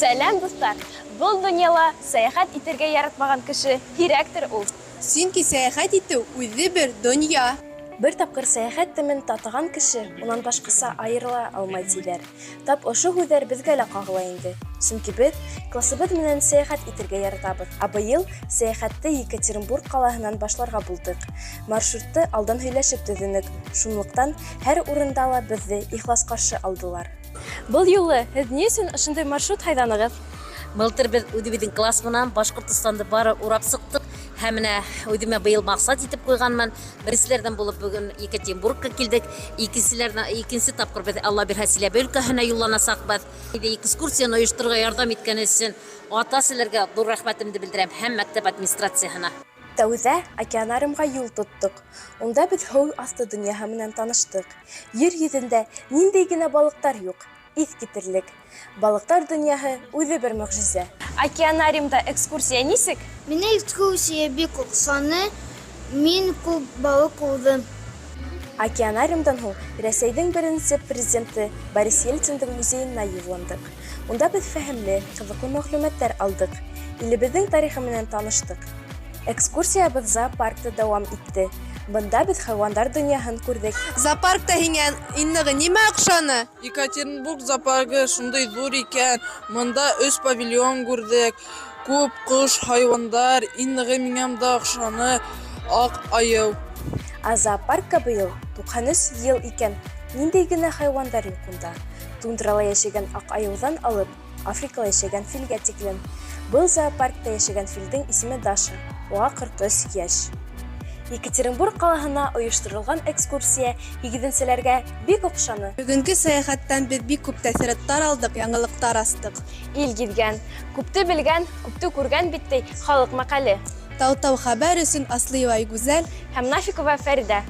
Сәләм, дуҫтар! Был донъяла сәйәхәт итергә яратмаған кеше һирәктер ул. Сөнки сәйәхәт итеү үҙе бер донъя. Бер тапҡыр сәйәхәт тәмен татыған кеше унан башҡаса айырыла алмай, тиҙәр. Тап ошо һүҙҙәр беҙгә лә ҡағыла инде. Сөнки беҙ классыбыҙ менән сәйәхәт итергә яратабыҙ. Ә быйыл сәйәхәтте Екатеринбург ҡалаһынан башларға булдыҡ. Маршрутты алдан һөйләшеп төҙөнөк. Шунлыҡтан һәр урында ла беҙҙе ихлас ҡаршы алдылар. Был юлы һеҙ ни өсөн ошондай маршрут һайланығыҙ? Былтыр беҙ үҙебеҙҙең класс менән Башҡортостанды бары урап сыҡтыҡ. Һәм менә үҙемә быйыл маҡсат итеп ҡуйғанмын. Беренселәрҙән булып бөгөн Екатеринбургка килдек. Икенселәрҙән икенсе тапҡыр беҙ Алла бирһә Силәбе өлкәһенә юлланасаҡбыҙ. Экскурсияны ойошторорға ярҙам иткән өсөн ата-әсәләргә ҙур рәхмәтемде белдерәм һәм мәктәп администрацияһына. Тәүҙә океанариумға юл тоттоҡ. Унда беҙ һыу аҫты донъяһы менән таныштыҡ. Ер йөҙөндә ниндәй генә балыҡтар юҡ, иҫ китерлек. Балыҡтар донъяһы үҙе бер мөғжизә. Океанариумда экскурсия нисек? Миңә экскурсия бик оҡшаны, мин күп балыҡ күрҙем. Океанариумдан һуң Рәсәйҙең беренсе президенты Борис Ельциндың музейына юлландыҡ. Унда беҙ фәһемле, ҡыҙыҡлы мәғлүмәттәр алдыҡ, илебеҙҙең тарихы менән таныштыҡ. Экскурсиябыҙ зоопаркта дауам итте. Бында беҙ хайуандар донъяһын күрҙек. Зоопаркта һиңә иң нығы нимә оҡшаны? Екатеринбург зоопаргы шундай ҙур икән. Мында өс павильон күрҙек. Күп ҡош, хайуандар. Иң нығы миңә мында оҡшаны аҡ айыу. Ә зоопаркка быйыл 93 йыл икән. Ниндәй генә хайуандар юҡ унда. Тундрала йәшәгән аҡ айыуҙан алып, Африкала йәшәгән филгә тиклем. Был зоопаркта йәшәгән филдең исеме Даша, уға 43 йәш. Екатеринбург ҡалаһына ойошторолған экскурсия һигеҙенселәргә бик оҡшаны. Бөгөнгө сәйәхәттән беҙ бик күп тәьҫораттар алдыҡ, яңылыҡтар астыҡ. Ил гиҙгән, күпте белгән, күпте күргән бит, ти халыҡ мәҡәле. Тау-тау хәбәр өсөн Аслыева Айгүзәл һәм Нафикова Фәридә.